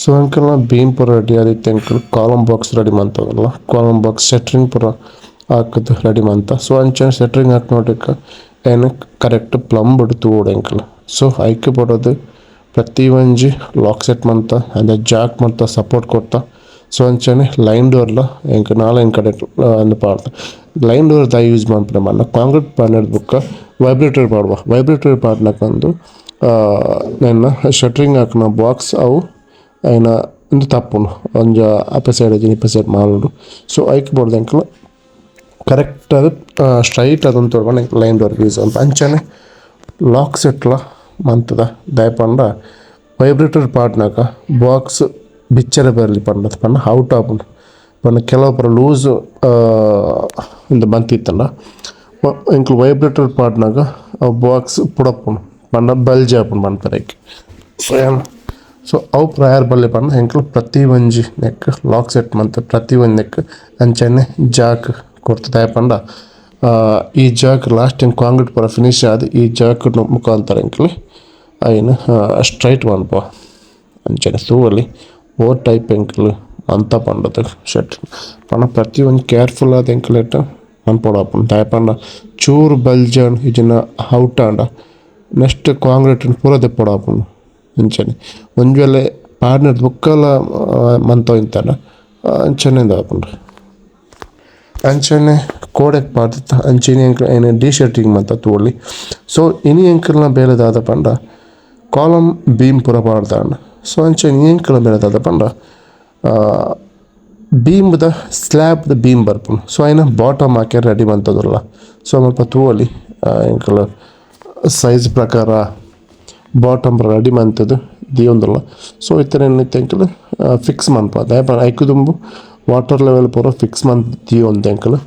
So ಅಂಕಲ್ನ beam ಪೂರ ready ಆದಿತ್ತೆ uncle column box ready ಮಂತೊಂದುಲ್ಲ. Column box shuttering ಪೂರ ಹಾಕುದು ರೆಡಿ ಮಂತ. ಸೊ ಅಂಚನೆ ಸೆಟ್ರಿಂಗ್ ಹಾಕ್ ನೋಡಿಕ ಐನ್ ಕರೆಕ್ಟ್ ಪ್ಲಂಬ್ ತೂವೊಡು ಎಂಕುಲು. ಸೊ ಐಕ್ ಬೋಡಾದ್ ಪ್ರತಿ ಒಂಜಿ ಲಾಕ್ ಸೆಟ್ ಮಂತ ಅಂಚ ಜಾಕ್ ಮಂತ ಸಪೋರ್ಟ್ ಕೊರ್ತ. ಸೊ ಅಂಚನೆ ಲೈನ್ ಡೋರ್ಲ ಎಂಕ್ ನಾಲೈನ್ ಕಡೆಟ್ ಅಂದ್ ಪಾಡ್ದ. ಲೈನ್ ಡೋರ್ ದಾಯೆ ಯೂಸ್ ಮನ್ಪುನ ಪಂಡ ಕಾಂಕ್ರೀಟ್ ಪಾಡ್ನೆರ್ದ್ ಬೊಕ್ಕ ವೈಬ್ರೇಟರ್ ಪಾಡುವ. ವೈಬ್ರೇಟರ್ ಪಾಡ್ನಗ ಉಂದು ನೆನ್ನ ಶಟರಿಂಗ್ ಹಾಕುನ ಬಾಕ್ಸ್ ಅವು ಐನ ಉಂದು ತಪ್ಪುಂಡು ಒಂಜ ಅಪ್ಪೆ ಸೈಡ್ ಇಜ್ಜಿಂಡ ಇಪ್ಪೆ ಸೈಡ್ ಮಾಲುಂಡು. ಸೊ ಐಕ್ ಬೋಡ್ದು ಎಂಕುಲು ಕರೆಕ್ಟ್ ಆದ್ ಸ್ಟ್ರೈಟ್ ಆದ್ ಉಂತೊಡು ಪಂಡ ಎಂಕ್ line door use ಮನ್ಪುವ. ಅಂಚನೆ ಲಾಕ್ ಸೆಟ್ಲ ಮಂತುದ ದಾಯೆ ಪಂಡ ವೈಬ್ರೇಟರ್ ಪಾಡ್ನಗ ಬಾಕ್ಸ್ ಬಿಚ್ಚರೆ ಬರಲಿ ಪಂಡ ಪಂಡ ಔಟ್ ಆಪುಂಡು. ಪಂಡ ಕೆಲವು ಪೂರ ಲೂಸ್ ಉಂದು ಮಂತಿತ್ತುಂಡ ಎಂಕುಲು ವೈಬ್ರೇಟರ್ ಪಾಡ್ನಗ ಅವು ಬಾಕ್ಸ್ ಪುಡಪುಂಡು ಪಂಡ ಬಲ್ಜ್ ಆಪುಂಡು ಪನ್ಪೆರ್ ಐಕ್. ಸೊ ಯಾನ್ ಸೊ ಅವು ಪ್ರಯರ್ ಬಲ್ಲಿ ಪಂಡ ಎಂಕುಲು ಪ್ರತಿ ಒಂಜಿ ನೆಕ್ ಲಾಕ್ ಸೆಟ್ ಮಂತ್ ಪ್ರತಿ ಒಂಜಿ ನೆಕ್ ಅಂಚನೆ ಜಾಕ್ ಕೊರ್ತು. ದಾಯೆ ಪಂಡ ಈ Jack last time concrete ಪೂರ ಫಿನಿಶ್ ಆದ್ ಈ ಜಾಕ್ ಮುಖಾಂತರ ಎಂಕುಲು ಐನ್ ಸ್ಟ್ರೈಟ್ ಮನ್ಪುವ. ಅಂಚನೆ ತೂವೊಲಿ ಓ ಟೈಪ್ ಎಂಕುಲು ಮಂತ ಪಂಡದ್ ಶೆಟ್ ಪಂಡ ಪ್ರತಿ ಒಂಜಿ ಕೇರ್ಫುಲ್ ಆದ್ ಎಂಕುಲೆಟ್ ಮನ್ಪೊಡಾಪುಂಡು. ದಾಯೆ ಪಂಡ ಚೂರು ಬಲ್ಜ್ ಆಂಡ್ ಇಜ್ಜಿಂಡ ಔಟ್ ಆಂಡ ನೆಕ್ಸ್ಟ್ ಕಾಂಕ್ರೀಟ್ ಪೂರ ದೆಪ್ಪೊಡಾಪುಂಡು. ಅಂಚನೆ ಒಂಜಿ ವೇಳೆ ಪಾಡ್ನೆರ್ದ್ ಬೊಕ್ಕಲ ಮಂತೊಂದಿತ್ತಂಡ ಅಂಚನೆ ಉಂದು ಆಪುಂಡು. ಅಂಚನೆ ಕೋಡೆಗ್ ಪಾಡ್ದಿತ್ತ ಅಂಚನೆ ಎಂಕುಲು ಐನ್ ಡಿ ಶೆಟ್ಟಿಂಗ್ ಮಂತ ತೂವೊಲಿ. ಸೊ ಇನಿ ಎಂಕಲ್ನ ಬೇಲೆ ದಾದ ಪಂಡ ಕಾಲಮ್ ಬೀಮ್ ಪೂರ ಪಾಡ್ದಾಂಡ್. ಸೊ ಅಂಚನೆ ಎಂಕಲ್ನ ಬೇಲೆ ದಾದ ಪಂಡ ಬೀಮ್ ದ ಸ್ಲ್ಯಾಬ್ ದ ಬೀಮ್ ಬರ್ಪುಂಡು. ಸೊ ಐನ ಬಾಟಮ್ ಹಾಕ್ಯರೆ ರೆಡಿ ಮಂತೊಂದುಲ್ಲ. ಸೊ ಮುಲ್ಪ ತೂವೊಲಿ ಎಂಕುಲು ಸೈಜ್ ಪ್ರಕಾರ ಬಾಟಮ್ ರೆಡಿ ಮಂತುದು ದೀವೊಂದುಲ್ಲ. ಸೊ ಇತ್ತೆ ಇತ್ತೆ ಎಂಕುಲು ಫಿಕ್ಸ್ ಮನ್ಪುವ. ದಾಯೆ ಪಂಡ ಐಕ್ ದುಂಬು ವಾಟರ್ ಲೆವೆಲ್ ಪೂರ ಫಿಕ್ಸ್ ಮಂತ್ ದೀವೊಂದು ಎಂಕುಲು.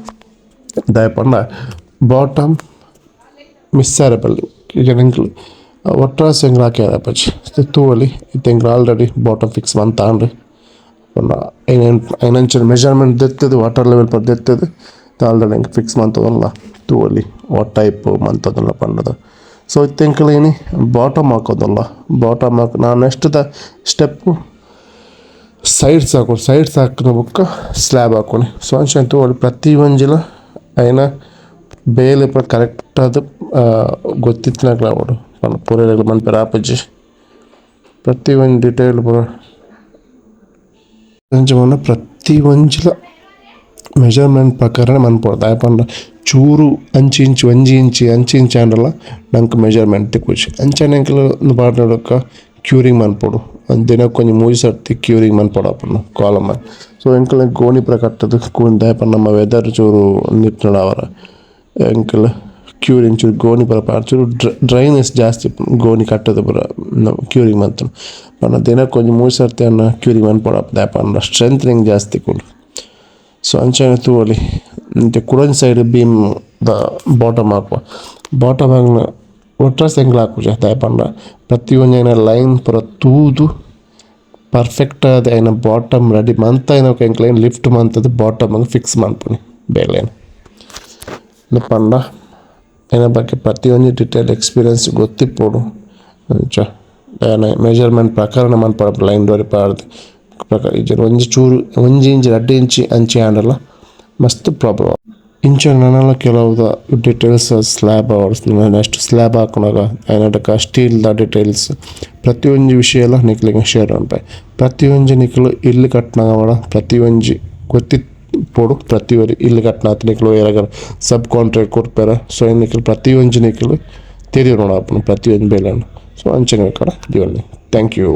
ದಾಯೆ ಪಂಡ ಬಾಟಮ್ ಮಿಸ್ ಆರೆ ಬಲ್ಲಿ ಎಂಕುಲು ಒಟ್ರಾಸಿ ಎಂಕುಲು ಹಾಕ್ಯರೆ ಆಪುಜಿ. ತೂವೊಲಿ ಇತ್ತೆ ಎಂಕುಲು already bottom fix ಮಂತಾಂಡ್. ಪಂಡ ಐನಂಚಿನ ಮೆಜರ್ಮೆಂಟ್ ದೆತ್ತುದು ವಾಟರ್ ಲೆವೆಲ್ ಪೂರ ದೆತ್ತುದು ಆಲ್ರೆಡಿ ಎಂಕ್ ಫಿಕ್ಸ್ ಮಂತೊಂದುಲ್ಲ. ತೂವೊಲಿ ವಾ ಟೈಪ್ ಮಂತೊಂದುಲ್ಲ ಪಂಡುದು. ಸೊ ಇತ್ತೆ ಎಂಕುಲು ಇನಿ ಬಾಟಮ್ ಹಾಕೋದುಲ್ಲ. ಬಾಟಮ್ ಹಾಕ್ ನಾ next the step sides ಹಾಕೊಡು. Sides ಹಾಕಿನ ಬೊಕ್ಕ ಸ್ಲ್ಯಾಬ್ ಹಾಕೊಲಿ. ಸೊ ಅಂಚನೆ ತೂವೊಲಿ ಪ್ರತಿ ಒಂಜಿಲ ಐನ ಬೇಲೆ ಪೂರ ಕರೆಕ್ಟ್ ಆದ್ ಗೊತ್ತಿತ್ತಿನಕುಲು ಆವೊಡು ಪಂಡ ಪೂರೆರೆಗ್ಲ ಮನ್ಪೆರೆ ಆಪುಜಿ. ಪ್ರತಿ ಒಂಜಿ ಡಿಟೇಲ್ ಪೂರ ಅಂಚ ಪಂಡ ಪ್ರತಿ ಒಂಜಿಲ ಮೆಜರ್ಮೆಂಟ್ ಪ್ರಕಾರ ಮನ್ಪೊಡು. ದಾಯೆ ಪಂಡ ಚೂರು ಅಂಚಿ ಇಂಚಿ ಒಂಜಿ ಇಂಚಿ ಅಂಚಿ ಇಂಚಿ ಆಂಡಲ ನಂಕ್ ಮೆಜರ್ಮೆಂಟ್ ತಿಕ್ಕುಜಿ. ಅಂಚನೆ ಎಂಕುಲು ಉಂದು ಪಾಡ್ನ ಬೊಕ್ಕ ಕ್ಯೂರಿಂಗ್ ಮನ್ಪೊಡು. ದಿನಕ್ಕೊಂಜಿ ಮೂಜಿ ಸರ್ತಿ ಕ್ಯೂರಿಂಗ್ ಮನ್ಪೊಡಾಪುಂಡು ಕಾಲಮ್. ಸೊ ಎಂಕಲ್ನ ಗೋಣಿ ಪೂರ ಕಟ್ಟುದು ದಾಯೆ ಪಂಡ ನಮ್ಮ ವೆದರ್ ಚೂರು ನಿಪ್ನಡಾವರ ಎಂಕುಲು ಕ್ಯೂರಿಂಗ್ ಚೂರು ಗೋಣಿ ಪೂರ ಪಾಡ್ದ್ ಚೂರು ಡ್ರೈನೆಸ್ ಜಾಸ್ತಿ ಇಪ್ಪುಂಡು ಗೋಣಿ ಕಟ್ಟುದು ಪೂರ ಕ್ಯೂರಿಂಗ್ ಮಂತುಂಡ. ಪಂಡ ದಿನಕ್ಕೊಂಜಿ ಮೂಜಿ ಸರ್ತಿ ಆಂಡ ಕ್ಯೂರಿಂಗ್ ಮನ್ಪೊಡಾಪುಂಡು ದಾಯೆ ಪಂಡ ಸ್ಟ್ರೆಂತ್ನಿಂಗ್ ಜಾಸ್ತಿ ತಿಕ್ಕುಂಡು. ಸೊ ಅಂಚನೆ ತೂವೊಲಿ ಇತ್ತೆ ಕುಡೊಂಜಿ side beam the bottom ಹಾಕುವ. ಬಾಟಮ್ ಹಾಕ್ನ ಒಟ್ರಾಸಿ ಎಂಕುಲು ಹಾಕುಜ. ದಾಯೆ ಪಂಡ ಪ್ರತಿ ಒಂಜಿ ಐನ ಲೈನ್ ಪೂರ ತೂದು ಪರ್ಫೆಕ್ಟ್ ಆದ್ ಐನ ಬಾಟಮ್ ರೆಡಿ ಮಂತ್ ಐನ ಎಂಕ್ಲೆನ್ ಲಿಫ್ಟ್ ಮಂತುದು ಬಾಟಮ್ ಫಿಕ್ಸ್ ಮನ್ಪುನಿ ಬೇಲೆನ್. ಇಂದು ಪಂಡ ಐನ ಬಗ್ಗೆ ಪ್ರತಿಯೊಂಜಿ ಡಿಟೇಲ್ ಎಕ್ಸ್ಪೀರಿಯನ್ಸ್ ಗೊತ್ತಿಪ್ಪೊಡು. ಅಂಚ ಮೆಜರ್ಮೆಂಟ್ ಪ್ರಕಾರ ಮನ್ಪೊಡು ಲೈನ್ ಡೋರಿ ಪಾಡ್ದ್ ಪ್ರಕಾರ ಇಜ್ಜಿಂಡ ಒಂಜಿ ಚೂರು ಒಂಜಿ ಇಂಚ್ ರಡ್ಡ್ ಇಂಚ್ ಅಂಚಿ ಆಂಡಲ ಮಸ್ತ್ ಪ್ರಾಬ್ಲಮ್. ಇಂಚ ನನಲ ಕೆಲವುದ ಡೀಟೇಲ್ಸ್ ಸ್ಲ್ಯಾಬ್ ಆವಡ್ ನೆಕ್ಸ್ಟ್ ಸ್ಲ್ಯಾಬ್ ಹಾಕುನಗ ಐನಟಕ ಸ್ಟೀಲ್ ದ ಡೀಟೇಲ್ಸ್ ಪ್ರತಿಯೊಂಜಿ ವಿಷಯಲ ನಿಕ್ಲೆಗ್ ಶೇರ್ ಮನ್ಪುವೆ. ಪ್ರತಿಯೊಂಜಿ ನಿಕುಲು ಇಲ್ಲ್ ಕಟ್ಟುನಗ ಪ್ರತಿಯೊಂಜಿ ಗೊತ್ತಿಪ್ಪೊಡು. ಪ್ರತಿಯೊರಿ ಇಲ್ಲ್ ಕಟ್ಟುನಾತ್ ನಿಕುಲು ಏರೆಗಾರ ಸಬ್ ಕಾಂಟ್ರಾಕ್ಟ್ ಕೊರ್ಪೆರ. ಸೊ ನಿಕುಲು ಪ್ರತಿಯೊಂಜಿ ನಿಕುಲು ತೆರಿಯೊನೊಡಾಪುಂಡು ಪ್ರತಿಯೊಂಜಿ ಬೇಲೆನ್. ಸೊ ಅಂಚನೆ ಕಡ ದೀವೊನ್ಲೆ. Thank you.